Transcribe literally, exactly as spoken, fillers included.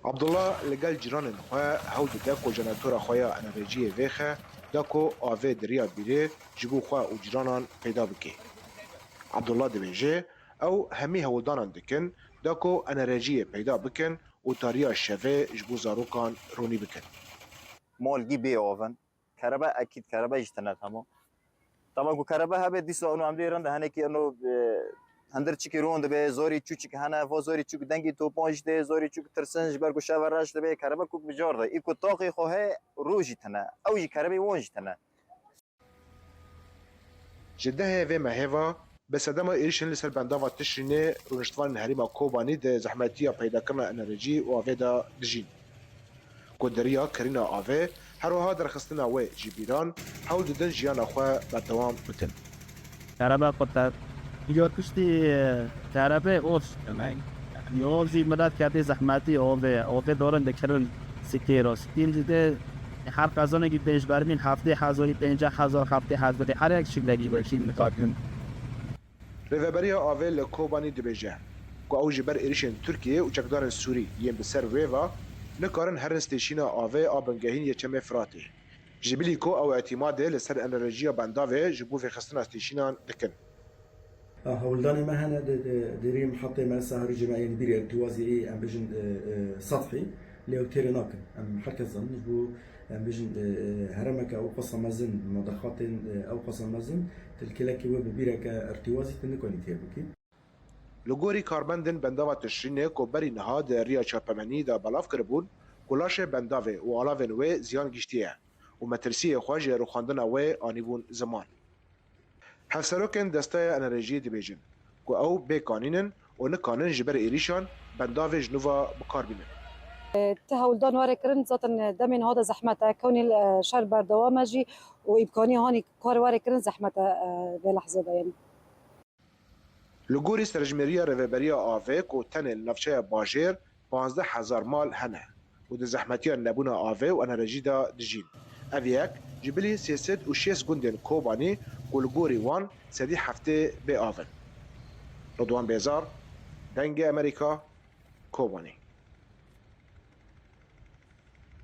Abdullah li gel cîranên xwe hewl dide ku jenetora xwe ya enereciyê vêxe, da ku avê di riya bîrê ji bo xwe û cîranan peyda bike. Abdullah dibêje, ew hemî hewldanan dikin, da ku enereciyê peyda bikin û tariya şevê ji bo zarokan ronî bikin. Mol gî bê avin. Kerebe ekîd, kerebe jî tine, tamam. Tama ku kerebe hebe dîsa eno em dê rinde henekî eno, e, hindir çikî ron dibe, zorî çûçik hene, va zorî çûk dengî topan jî tê, zorî çûk tirsin ji ber ku şeve reş dibe, kerebe ku bicar de. Î ku taxê xwe heye, roj jî tine. Ew jî kerebê wan jî tine. Ji dehê vê mehê ve, bi sedema êrîşên li ser bendava Tişrînê rûniştvanên herêma Kobanî di zehmetiya peydakirina enerjî û avê de dijîn. Ku di riya kirîna avê, her wiha derxistina wê ji bîran, hewl didin jiyana xwe berdewam bikin. Kerebe quter. Yo tiştî, e, kerebe ov. Yo zî milet ketê zehmetî ovê. Ovê dorin dikirin sikêro. Sikîn jî dê her qezonekî pêşbermîn heftê hezarî, pênceh hezar, heftê hezarî, her yek şiklekî wekî dikakin. Rêveberiya avê li Kobanî dibêje ku ew ji ber êrişên Tirkiyê û çekdarên Sûrî yên bi ser wê ve nikarin herin stêşîna avê a bingehîn yê Çemê Firatê. Ji bilî ku ew îtîmadê li ser enerjiya bendavê ji bo vêxistina stêşînan dikin. Ha, hewldanê me hene di, di, di rî mihetê me Seharî Cemeyê li bîrê irtîwazî ê, em bêjin, e, e, sethî, lê ew têrê nakin. Em her kes zanin ji bo, em bêjin, e, e, herêmeke ew qasa mezin, madexatên, e, ew qasa mezin, tu li kêlekê wê bi bîreke irtîwazî tu nikanî têr bikî. Li gorî karbendên bendava Tişrînê ku berî niha di riya çapemenî de belav kiribûn, ku laşê bendavê û alavên wê ziyan gihîştiye û metirsiyê xwe ji rûxandina wê anîbûn ziman. Hevserokên Desteya Enerjiyê dibêjin ku ew bê kanîn in û nikanin ji ber êrîşan bendavê ji nû ve bi kar bînin. Ti hewldan were kirin, zaten demê niha de zehmet e. Kewnî, e, şer berdewam e jî û îmkanî hanî kar were kirin zehmet e, e, vê lehzê de, yanî. Li gorî serjimêriya Rêveberiya Avê ku tenê li navçeya bajêr panzdeh hezar mal hene û di zehmetiya nebûna avê û enerjî de dijîn. Ev yek ji bilî sê sed û şêst gundên Kobanî ku li gorî wan sedî heftê bê av in. Ridwan Bêzar, Dengê Amerîka, Kobanî.